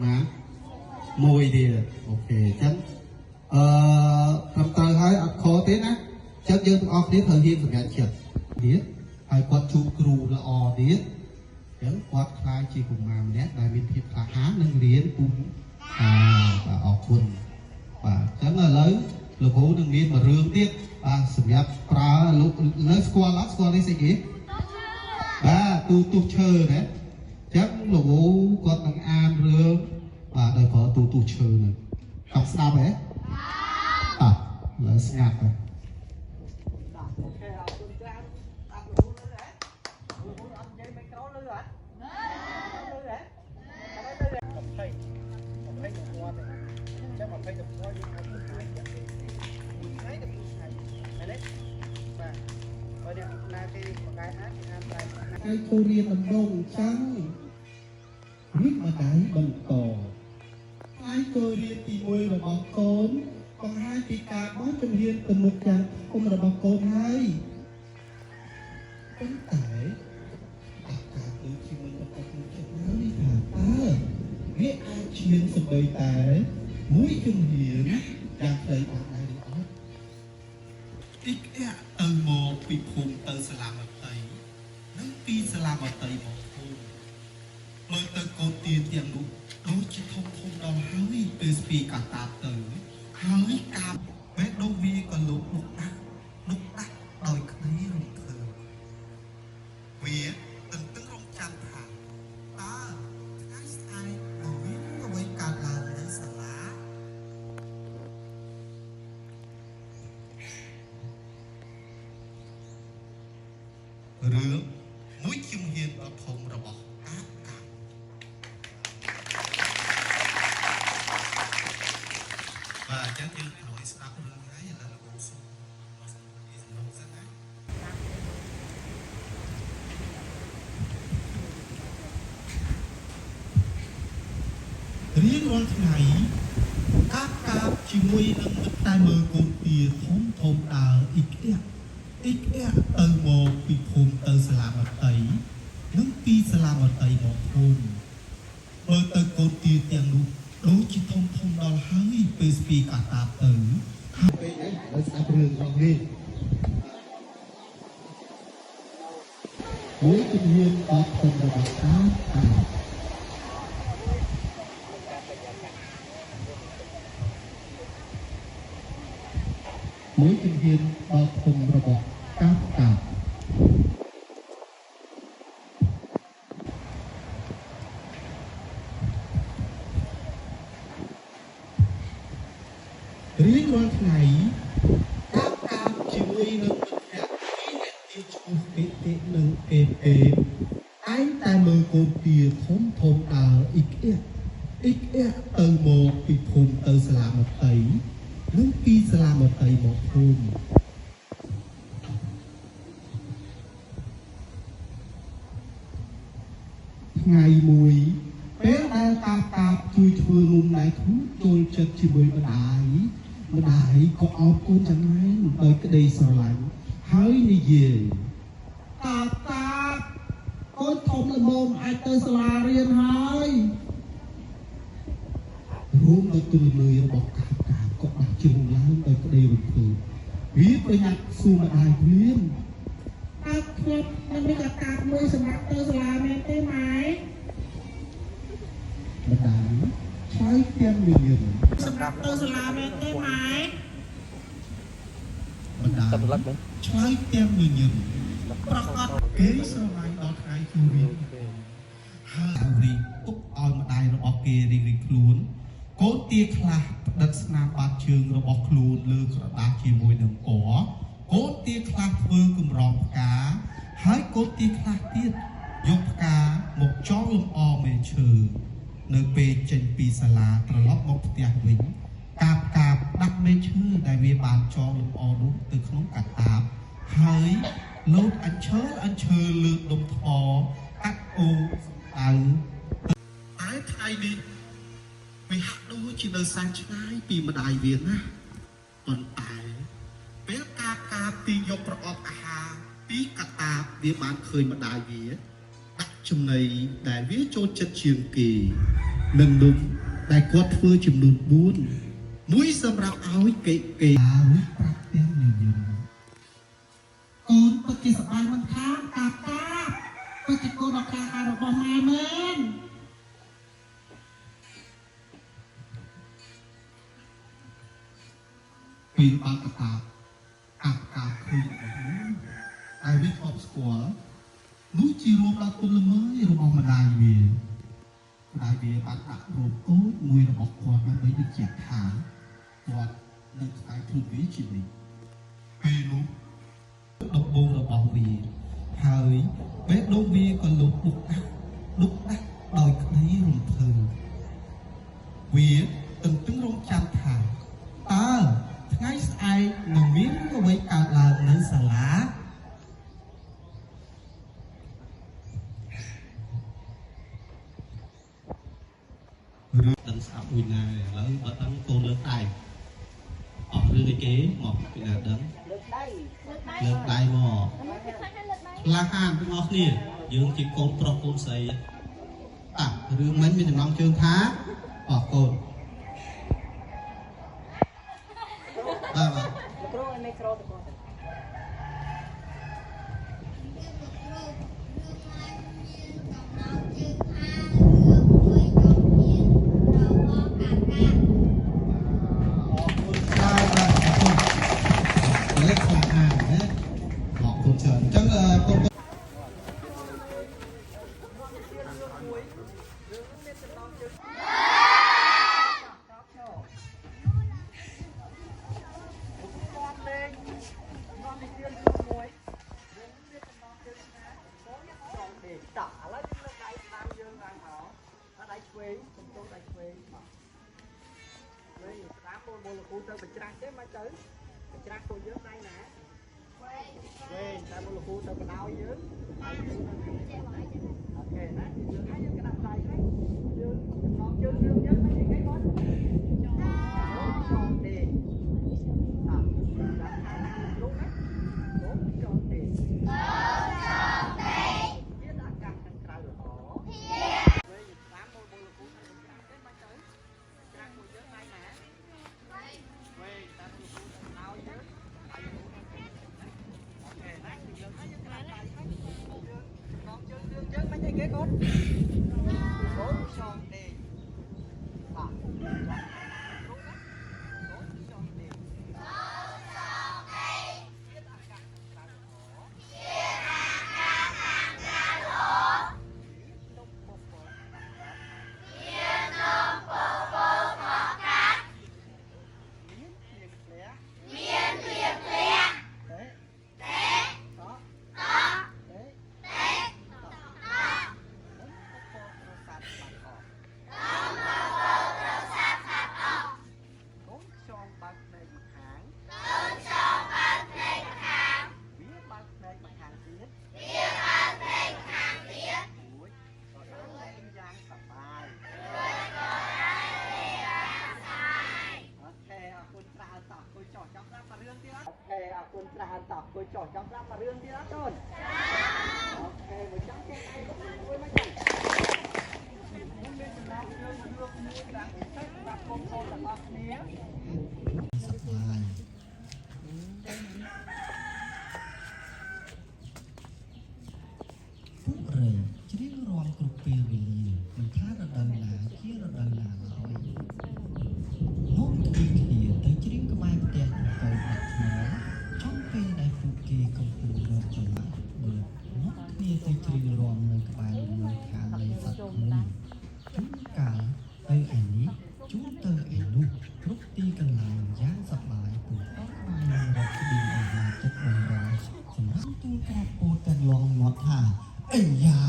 ណាមួយទៀត OK អញ្ចឹងអឺត្រឹមត្រូវហើយអត់ខុសទេណាអញ្ចឹងយើងទាំងអស់គ្នាត្រូវហ៊ានសម្រេចចិត្តទៀតហើយគាត់ជួបគ្រូល្អទៀតអញ្ចឹងគាត់ក្លាយជាកុមារម្នាក់ដែលមានភាពក្លាហាននិងរៀនពូកែបាទអរគុណបាទអញ្ចឹងឥឡូវលោកគ្រូនឹងមានមួយរឿងទៀតបាទសម្រាប់ប្រើលោកលើស្គាល់អត់ស្គាល់នេះស្អីគេបាទទូទុះឈើណាអញ្ចឹងលោកគ្រូគាត់នឹងអានរឿងបាទដោយប្រើទូទុះឈើនឹងចង់ស្ដាប់ហ៎តោះឥឡូវស្ងាត់ហើយ OK អរគុណច្រើនអត់លឺលឺហ៎លឺអត់និយាយមីក្រូលឺអត់លឺហ៎អត់លឺ20 20ទំព័រទេអញ្ចឹង20ទំព័រយើងអាចធ្វើមួយថ្ងៃទៅពីរថ្ងៃមែនទេបាទបើអ្នកណាគេបកកែអានគេអានតែ ហើយចូលរៀនដំបូងអញ្ចឹងរីកម្ដាយបន្តហើយចូលរៀនទី1របស់កូនបង្ហាញពីការបោះជំហានទៅមុខយ៉ាងធំរបស់កូនហើយប៉ុន្តែអាការដូចជាមិនប្រកបនឹងចិត្តហើយថាតើវាអាចឈានសំបីតែមួយជំហានយ៉ាងខ្លីបានដែរឬអត់អ៊ីកអែទៅមកពីភូមិទៅសាលាមតី និងពីសាលាមតីមកភូមិមើលទៅកូនទាទាំងនោះដូចជាធំធំដល់ហើយពេលស្ពីកាតាបទៅហើយកាបបេះដូងវាក៏លោកដុកដាស់ដុកដាស់ដោយក្តីរំភើបវាទន្ទឹងរង់ចាំថាតើថ្ងៃស្អែកនឹងមានរឿងអ្វីកើតឡើងនៅសាលារឿងមួយជំហានដ៏ធំរបស់កាបកាប បាទអញ្ចឹងយើងឲ្យស្ដាប់រឿងហើយឥឡូវលោកគ្រូសូមសំណួរសិនណារៀងរាល់ថ្ងៃកាបកាបជាមួយនឹងមិត្តតែមើលកូនទាធំធំដើរអ៊ីកអ៊ែកអ៊ីកអ៊ែកទៅមកពីភូមិទៅសាលាមតីនិងពីសាលាមតីមកភូមិមើលទៅកូនទាទាំងនោះដូចជាធំធំដល់ហើយពេលស្ពីកាតាបទៅពេលនេះឥឡូវស្ដាប់រឿងរបស់នេះមួយជំហានដ៏ធំរបស់កាបកាប មួយជំហានដ៏ធំរបស់កាបកាបរៀងរាល់ថ្ងៃកាបកាបជាមួយនឹងមិត្តភក្តិពីរនាក់ទៀតឈ្មោះកេតិនិងកេពេមតែងតែមើលកូនទាធំធំដើរអ៊ីកអ៊ែកអ៊ីកអ៊ែកទៅមកពីភូមិទៅសាលាមតីនិងពីសាលាមតីមកភូមិ ថ្ងៃមួយពេលដែលតាតាជួយធ្វើនំដែលខ្លួនចូលចិត្តជាមួយម្ដាយម្ដាយក៏អោបកូនយ៉ាងណែនដោយក្តីស្រឡាញ់ហើយនិយាយតាតាកូនធំល្មមអាចទៅសាលារៀនហើយរួមដោយទូលមើរបស់កាបកាបក៏ដាស់ជ្រុងឡើងដោយក្តីរំភើបវាប្រញាប់សួរម្ដាយភ្លាម តើធ្លាប់នឹងមានឱកាសមួយសម្រាប់ទៅសាលាមែនទេម៉ែ ម្ដាយឆ្លើយទាំងញញឹម សម្រាប់ទៅសាលាមែនទេម៉ែ ម្ដាយឆ្លើយទាំងញញឹមប្រកាសគេស្រឡាញ់ដល់ថ្ងៃចូលរៀនហើយរីទុកឲ្យម្ដាយរបស់គេរៀងៗខ្លួនកូនទាខ្លះផ្ដិតស្នាមបាតជើងរបស់ខ្លួនលើក្រដាសជាមួយនឹងពណ៌កូនទាខ្លះធ្វើកម្រងផ្កាហើយកូនទាខ្លះទៀតយកផ្កាមកចងលម្អមែឈើនៅពេលចេញពីសាលាត្រឡប់មកផ្ទះវិញ កាបកាបដាក់មែឈើដែលវាបានចងលម្អនោះទៅក្នុងកាតាបហើយលោតអញ្ឈើអញ្ឈើលើដុំថ្មកាត់អូសំដៅតែថ្ងៃនេះវាហាក់ដូចជានៅសែនឆ្ងាយពីម្ដាយវាណាស់ប៉ុន្តែពេលកាបកាបទីយកប្រអប់អាហារពីកាតាបវាបានឃើញម្ដាយវាដាក់ចំណីដែលវាចូលចិត្តជាងគេ។ និងនំដែលគាត់ធ្វើចំនួន4មួយសម្រាប់ឲ្យកេកេរួចប្រាប់ទាំងញញឹមកូនពិតជាសប្បាយមិនខានតាតាពិតជាកូនដ៏ក្លាហានរបស់ម៉ែមែន ពេលបើកកតាបអាប់កាបឃើញរបស់នោះតែវាធ្លាប់ស្គាល់នោះជារូបដ៏ទន់ល្មើយរបស់ម្ដាយវាម្ដាយវាបានដាក់រូបតូចមួយរបស់គាត់ដើម្បីបញ្ជាក់ថាគាត់នៅក្បែរខ្លួនវាជានិច្ចពេលនោះដំបូងរបស់វាហើយបេះដូងវាក៏លុបបុកដាក់ដុកដាក់ដោយក្តីរំភើប វាទន្ទឹងរង់ចាំថាតើថ្ងៃស្អែកនឹងមានរឿងអ្វីកើតឡើងនៅសាលារឿងដឹងស្អាប់មួយណាឥឡូវបើដឹងកូនលើកដៃអស់រឿងអីគេមកពីណាដឹង លើកដៃ លើកដៃមកក្លាហានទាំងអស់គ្នាយើងជាកូនប្រុសកូនស្រីតារឿងមិញមានចំណងជើងថាអស់កូនបាទបាទ លោកគ្រូឲ្យមីក្រូទៅគាត់ទៅ បាទបាទអរគុណលេខក្លាហានណាអរគុណច្រើនអញ្ចឹងអឺកូន គាត់លេងនាំនិទានរឿងមួយរឿងមានចំណងជើងថាកូនចង់ដេកតោះឥឡូវយើងលើកដៃស្ដាំយើងឡើងមកដៃឆ្វេងសំទោសដៃឆ្វេងមកឆ្វេងស្ដាំមុនមុនលោកគ្រូទៅបញ្ច្រាស់ទេមកទៅបញ្ច្រាស់ពួកយើងដៃណាឆ្វេងតែមុនលោកគ្រូទៅបដោយយើងដៃយើងទៅ OK ណាយើងហើយយើងក្តាប់ដៃហើយយើងចំណងជើងរឿងយើងមិនអីគេបងចង់ដេក តោះដាក់ខាងគ្រូណាកូនចង់ទេកូនចង់ទេធាតុអាកាសខាងក្រៅល្អធាតុវិញតាមមូលមូលគ្រូខាងក្រៅទេមកទៅច្រាស់មួយយើងដៃណាវិញតាមគ្រូទៅឲ្យយើងដៃគ្រូណា OK ណាយើងហើយយើងក្រាបដៃហើយយើងចំណងជើងរឿងយើងមិនអីគេកូនកូនចង់ទេបាទដាក់ខាងគ្រូណាកូនចង់ទេ មានភ្លៀងធ្លាក់មានភ្លៀងធ្លាក់តេតេតតេតេតតនំពពកប្រសាទបាត់អស់នំពពកប្រសាទបាត់អស់កូនខ្យងបើកភ្នែកម្ខាងកូនខ្យងបើកភ្នែកម្ខាងវាបើកភ្នែកម្ខាងទៀតវាបើកភ្នែកម្ខាងទៀតរួចក៏ដើរលេងយ៉ាងសប្បាយរួចក៏ដើរលេងយ៉ាងសប្បាយ OK អរគុណច្រើនតោះគួយចុះចង់ស្ដាប់មួយរឿងទៀតអត់ OK អរគុណច្រើនតោះគួយចុះចង់ស្ដាប់មួយរឿងទៀតអត់កូន OK មួយចង់ចេះដៃមួយមកចឹងមានចំណងជើងរឿងមួយដែលពិសេសសម្រាប់កូនៗទាំងអស់គ្នា សប្បាយ ពួករៃច្រៀងរាំគ្រប់ពេលវេលាមិនថារដូវណាជារដូវណាឡើយនាំគ្នាគ្នាទៅច្រៀងក្បែរផ្ទះដង្កូវដាក់ថ្មចំពេលដែលពួកគេកំពុងរកចម្លាក់បឺតនាំគ្នាទៅច្រៀងរាំនៅក្បែរលំនៅឋាននៃសត្វឃ្មុំជួនកាលទៅឯនេះជួនទៅឯនោះគ្រប់ទីកន្លែងយ៉ាងសប្បាយពុំតក្បាយនឹងរកស្បៀងអាហារចិត្តបំរុងសម្រាប់ទូលក្រាបពោតទាំងលងមាត់ថា អីយ៉ា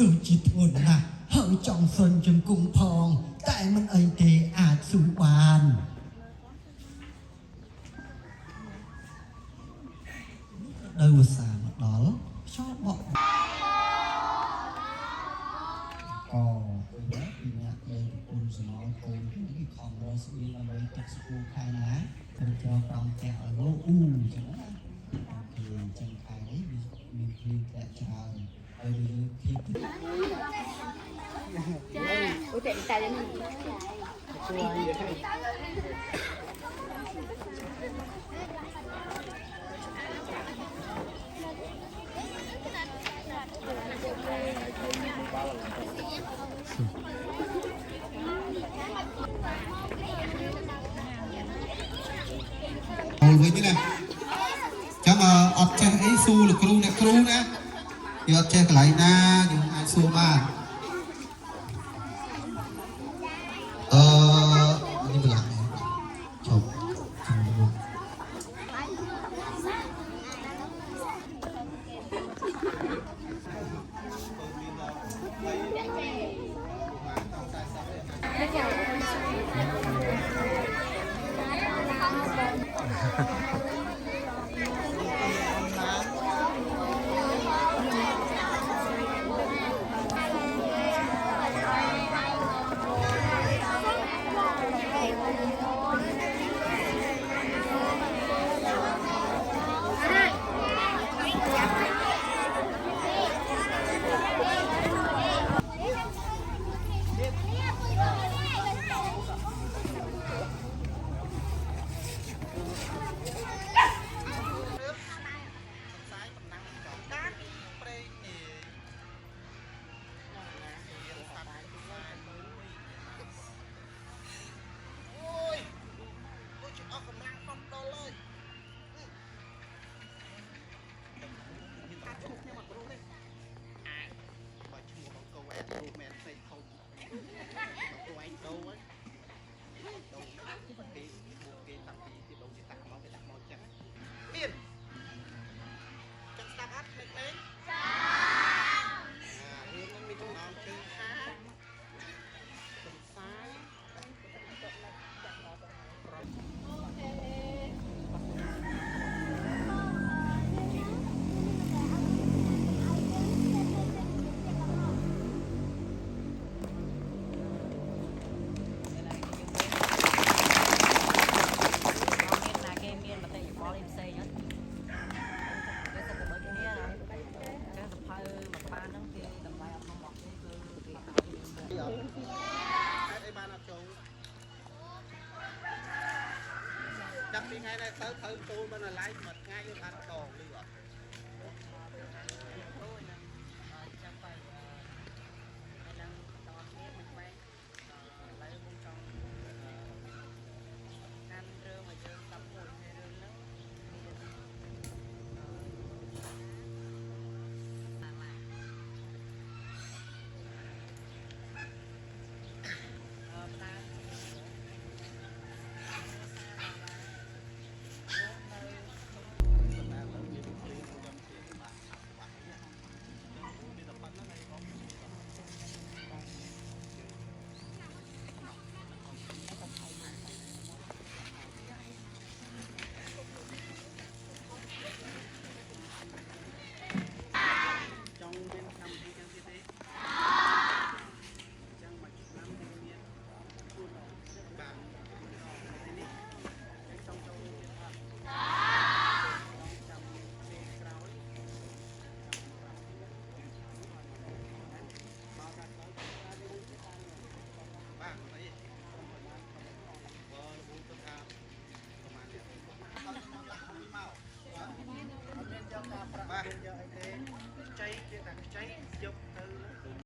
ដូចជាធ្ងន់ណាស់ហើយចង់សុនជង្គង់ផង តែមិនអីទេអាចស៊ូបានរដូវវស្សាមកដល់ខ្យល់បក់កពីពីអ្នកប្តីប្រពន្ធសំណល់កូនគេខំរកស្បៀងដើម្បីទឹកស្គូខែណាគ្រប់គ្រងក្រំផ្ទះឲ្យលោអ៊ូអញ្ចឹងណា OK អញ្ចឹងខែនេះវាមានភ្លៀងធ្លាក់ច្រើនហើយវាធៀប ចា Ủa chạy tay lên. ហូលវិញណាចាំអត់ចេះអីសួរលោកគ្រូអ្នកគ្រូណាយកអត់ចេះកន្លែងណាយើងអាចសួរបានអឺនេះបន្លាក់ជប់ចាំមួយ អូយដូចជាអស់កម្លាំងហត់ដល់ហើយមានតាឈ្មោះខ្ញុំអត់รู้ទេអាបើឈ្មោះអង្គឯងรู้មែនផ្សេងធំអង្គឯងដូរហើយដូរគេឈ្មោះគេតាំងពីគេដូរគេតាក់មកគេដាក់មកចឹងមានចឹងស្ដាប់អត់ក្មេងៗចាអារឿងហ្នឹងមានចំណងជើងថាកំសាយ មានណាគេមានមតិយោបល់អីផ្សេងអត់គេសិតតែដូចគ្នាណាចឹងសភៅមួយក្បាលហ្នឹងគេតម្លៃអត់ក្នុងមកនេះគឺគេឲ្យ អត់ហេតុអីបានអត់ចូលចាប់ពីថ្ងៃនេះទៅត្រូវចូលបណ្ណាល័យមួយថ្ងៃយើងបានដងលឺអត់